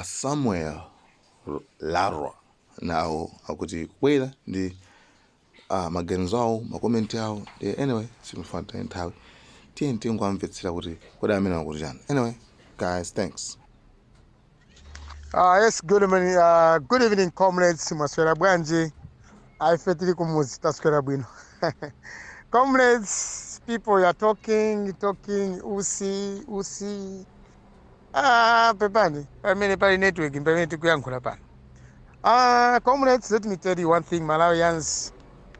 Samuel Larwa nawo akuti kubwera ndi maganizo awo, ma comment awo ndi. Anyway, simufana nthawi, tiye tingwamvetsera kuti kodi amene akuti chani. Anyway guys, thanks. Yes, good evening, good evening comrades. Mwaswera bwanji? Ife tili kumuzi, taswera bwino. Comrades, people are talking, talking, Usi, Usi. Ah, pepani, pamene pali network, pamene tikuyankhula pano. Ah, comrades, let me tell you one thing, Malawians.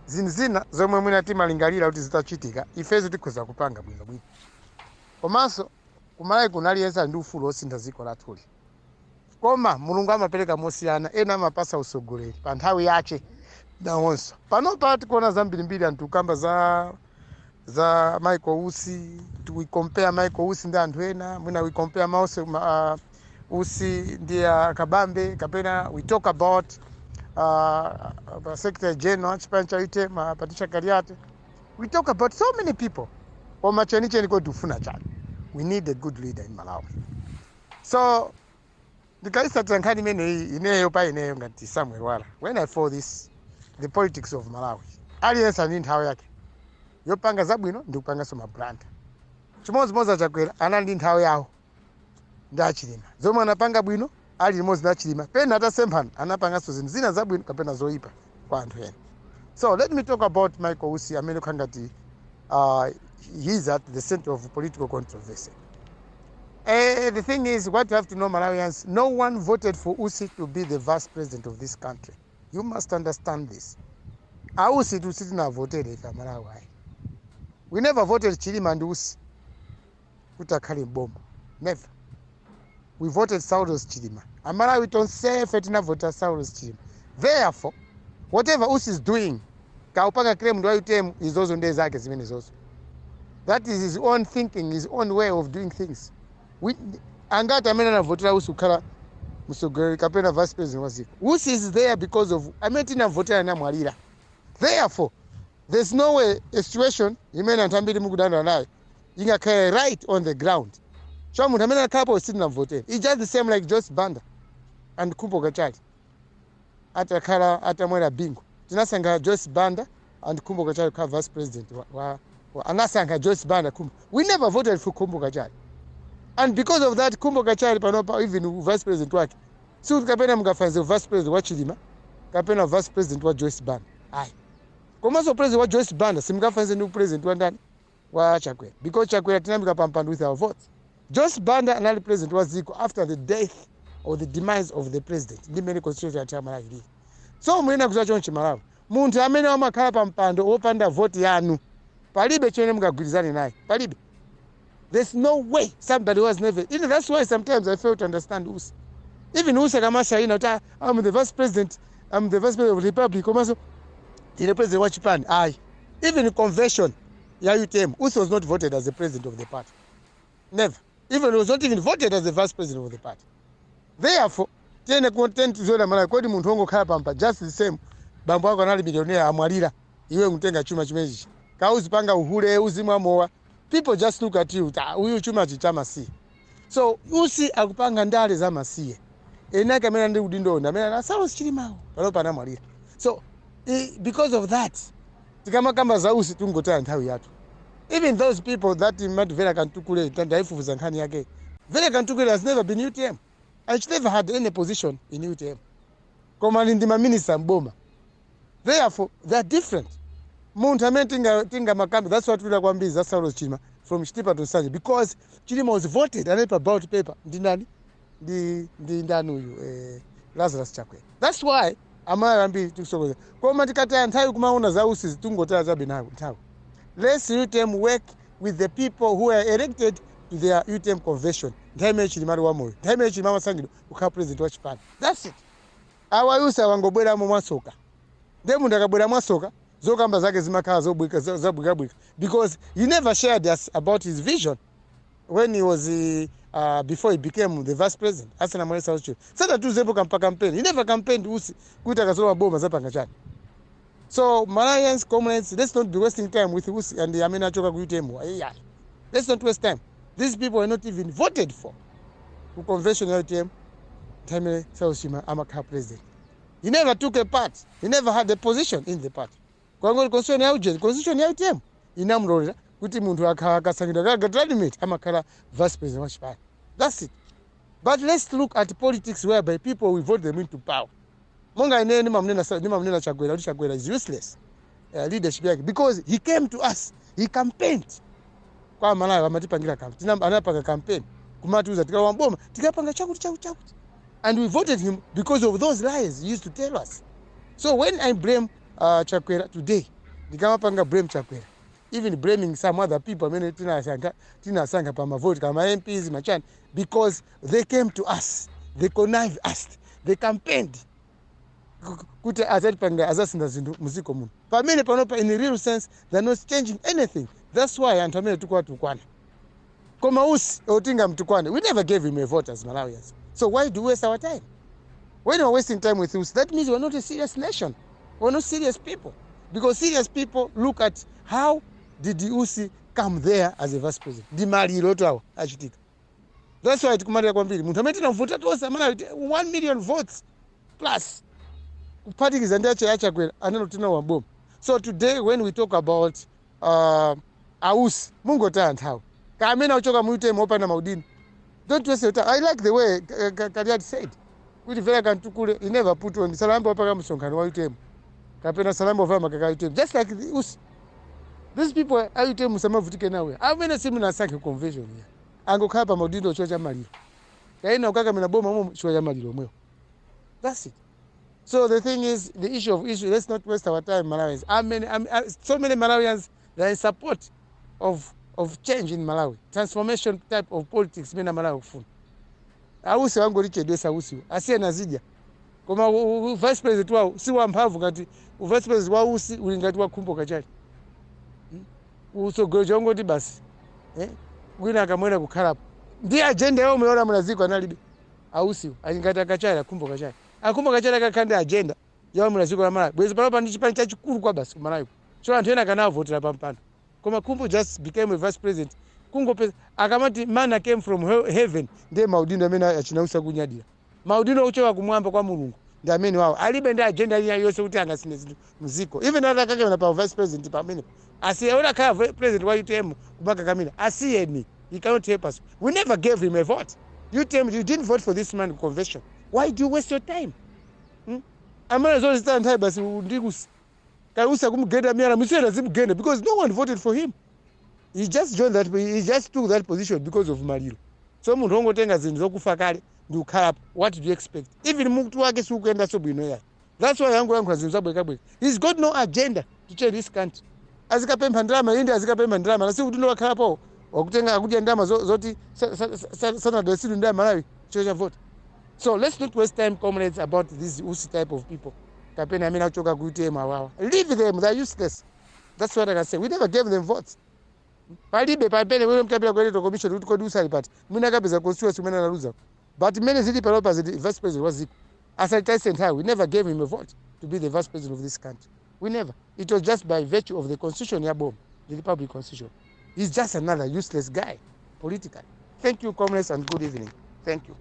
Zinthu zina zomwe mwina timalingalira kuti zitachitika, ifezo tikhoza kupanga bwino bwino. Komanso, kumalawi kuno aliyense ali ndi ufulu wosintha dziko lathuli. Koma Mulungu amapereka mosiyana, ena amapasa usogoleri pa nthawi yache nawonso. Panopa tikuona zambirimbiri, anthu kukamba za Michael Usi. We compare Michael Usi ndi anthu ena, mwina we compare Mause, Usi ndi Kabambe, kapena we talk about Secretary General chipani cha UTM, Patricia Kaliati. We talk about so many people, koma chenicheni kodi tifuna chani? We need a good leader in Malawi. So ndikaisatira nkhani imeneyi, ineyo pa ineyo ngati Samuel Wala, when I follow this, the politics of Malawi, aliyense ali ndi nthawi yake yopanga zabwino ndi kupanganso ma blunder. Chimodzimodzi aChakwera anali ndi nthawi yawo ndi aChilima, zomwe anapanga bwino ali limodzi ndi aChilima, pena atasemphana anapanganso zinthu zina zabwino kapena zoyipa kwa anthu ena. So let me talk about Michael Usi amene kukhala ngati he is at the center of political controversy. The thing is, what you have to know, Malawians, no one voted for Usi to be the vice president of this country. You must understand this. AUsi tu sitinavotere ife Amalawi ayi. We never voted Chilima and Usi kuti akhale mboma. Never. We voted Saulos Chilima. Amalawi tonsefe tinavota Saulos Chilima. Therefore, whatever Usi is doing, kaupanga claim ndi UTM, izozo ndiye zake zimene zozo. That is his own thinking, his own way of doing things. Angati amene anavotera Usi kukhala mtsogoleri kapena vice president wa dziko? Usi is there because of amene tinavotera namwalira. Therefore, there's no way a situation imene anthu ambiri mukudandaula nayo ingakhale right on the ground. So munthu amene akhalapo sitinamvotera. It's just the same like Joyce Banda and Khumbo Kachali. Atakhala atamwera Bingu, tinasankha Joyce Banda and Khumbo Kachali kukhala vice president wa anasankha Joyce Banda, Khumbo. We never voted for Khumbo Kachali, and because of that, Khumbo Kachali panopa, even vice president wake sikuti kapena mungafanze vice president wa Chilima kapena vice president wa Joyce Banda, ayi. Komanso president wa Joyce Banda simungafanze ndi president wa ndani, wa Chakwera, because Chakwera tinamika pampando with our votes. Joyce Banda anali president wa dziko after the death or the demise of the president. Ndi mmene constitution yathu ya Malawi ilili. So muyena kuziwa chonchi, Malawi, munthu amene amakhala pa mpando wopanda voti yanu, palibe chimene mungagwirizane naye, palibe. There's no way somebody was never, that's why sometimes I fail to understand Usi. Even Usi akamashaina kuti, "Ah, I'm the vice president, I'm the vice president of the republic, komanso ndine president wa chipani," ayi. Even convention ya UTM, Usi was not voted as the president of the party. Never. Even he was not even voted as the vice president of the party. Therefore, tiyene content zola Malawi, kodi munthu wongokhala pampa, just the same bambo ako anali millionaire, amwalira, iwe nkutenga chuma chimenechi, kauzipanga uhule, uzimwa mowa, people just look at you, "Ah, uyu chuma chamasiye." So Usi akupanga ndale za masiye. Enake amene ndi udindo amene anasawo Chilimawo pano panamwalira. So because of that, tikamakamba za Usi tungotaya nthawi yathu. Even those people that mati Vera Kantukule, ndaifufuza nkhani yake, Vera Kantukule has never been UTM and she never had any position in UTM, koma ndi maminista mboma. Therefore, they are different. Munthu amene tinga makambi, that's what tulira kwambiri za Saulos Chilima from Chitipa to Nsanje, because Chilima was voted, anali pa ballot paper ndi ndani, ndi ndani uyu, Lazarus Chakwera. That's why Amalawi ambiri tikusokoza. Koma tikataya nthawi kumaona za Usi, tungotaya chabe nayo nthawi. Let's UTM work with the people who are elected to their UTM convention nthawi imene Chilima ali wamoyo, nthawi imene Chilima amasankhidwa kukhala president wa chipani. That's it. Awa Usi awangobweramo mwasoka. Ndiye munthu akabwera mwasoka, zokamba zake zimakhala zobwika, zabwikabwika, because he never shared us about his vision when he was before he became the vice president. Asanamwalire Saulos Chilima sadatiuzepo kampa campaign. He never campaigned, Usi, kuti akazolowa boma zapanga chani. So Malawians, comrades, let's not be wasting time with Usi and amene achoka ku UTM. Yeah. Let's not waste time. These people were not even voted for ku convention ya UTM. Nthawi imene Saulos Chilima amakhala president, he never took a part, he never had a position in the party. Kwangoti constitution ya ujeni, constitution ya UTM inamulolera kuti munthu akasankhidwa kagati running mate amakhala vice president wa chipani. That's it. But let's look at politics whereby people, we vote them into power. Monga ine ndimamunena Chakwera kuti Chakwera is useless, leadership yake, because he came to us, he campaigned kwa Malawi, amatipangira campaign, anapanga campaign kumatiuza tikalowa mboma tikapanga chakuti chakuti chakuti, and we voted him because of those lies he used to tell us. So when I blame Chakwera today, ndikamapanga blame Chakwera, even blaming some other people amene tinasankha pa mavoti kama MPs machani, because they came to us, they connived us, they campaigned kuti azatipanga, azasintha zinthu muziko muno, pamene panopa in real sense they're not changing anything. That's why anthu amene tikuwatukwana. Koma Usi otinga mtukwane, we never gave him a vote as Malawians, so why do we waste our time? When we're wasting time with Usi, that means we're not a serious nation, we're not serious people, because serious people look at how did Usi come there as a vice president. Ndi maliro to awo achitika. That's why tikumalira kwambiri munthu amene tinamvota tonse amene 1 million votes plus kuphatikiza ndi ache aChakwera aneno tinawa boma. So today when we talk about ausi, mungotaya nthawi kamene achoka mu UTM opanda maudindo. Don't waste your time. I like the way Kaliati said kuti Vera Kantukule, he never put on salambe wapaka msonkhano wa UTM kapena salambe wavala makaka UTM, just like the Usi. These people a UTM musamavutike nawe, amene simunasankhe convention ya angokhala pa maudindo chifukwa cha maliro kaina kukakamira boma momo chifukwa cha maliro omwewo. That's it. So the thing is, the issue of issue, let's not waste our time, Malawians. So many Malawians, they are in support of change in Malawi, transformation type of politics imene Malawi kufuna. Ausi wangolichedwesa, ausiwo asiyena zidya, koma vice president wawo si wamphamvu ngati vice president wa Usi uli ngati wa Khumbo Kachali. Utsogoleri wangoti basi, eh? Wina akamwera kukhalapo ndi agenda yomwe yolamula dziko analibe. Ausiwo ali ngati akachali, akhumbo Kachali. Akhumbo Kachali akakhala ndi agenda yolamula dziko la Malawi, bwezi panopa ndi chipani chachikulu kwa basi ku Malawi, so anthu ena akanavotera pampando. Koma Khumbo just became a vice president kungopeza akamati manna came from heaven. Ndiye maudindo amene achinausa kunyadira, maudindo okuchoka kumwamba kwa Mulungu ndi amene wawo alibe ndi agenda ina yonse kuti angasinthe zinthu mziko. Even atakakemera pa vice president pamene asiye unakhala president wa UTM kumakakamira, asiyeni. He cannot help us. We never gave him a vote. UTM, you didn't vote for this man convention. Why do you waste your time, Amene zozitaya nthawi basi ndi kusi kausa kumugenda miyala musiyena zimugenda, because no one voted for him. He just joined that, he just took that position because of maliro. So munthu wongotenga zinthu zokufa kale ndi kukhalapo, what do you expect? Even mutu wake siukuyendanso bwino yayi. That's why yangoyankhula zinthu zabwekabweka. He's got no agenda to change this country. Azikapempha ndalama inde, azikapempha ndalama nasi kuti wakhalapo wakutenga akudya ndalama zoti sanadalitsidwe ndi Amalawi cho cha vote. So let's not waste time, comrades, about these Usi type of people kapena amene achoka ku UTM awawa. Leave them, they're useless. That's what I can say. We never gave them votes. Palibe pamene wewe mtapira ku electoral commission kuti kodi usali pati mwina akapeza constituency umene analuza. But mmene zili panopa zili vice president wa dziko asatitayise nthawi. We never gave him a vote to be the vice president of this country. We never. It was just by virtue of the constitution ya boma, the republic constitution. He's just another useless guy politically. Thank you, comrades, and good evening. Thank you.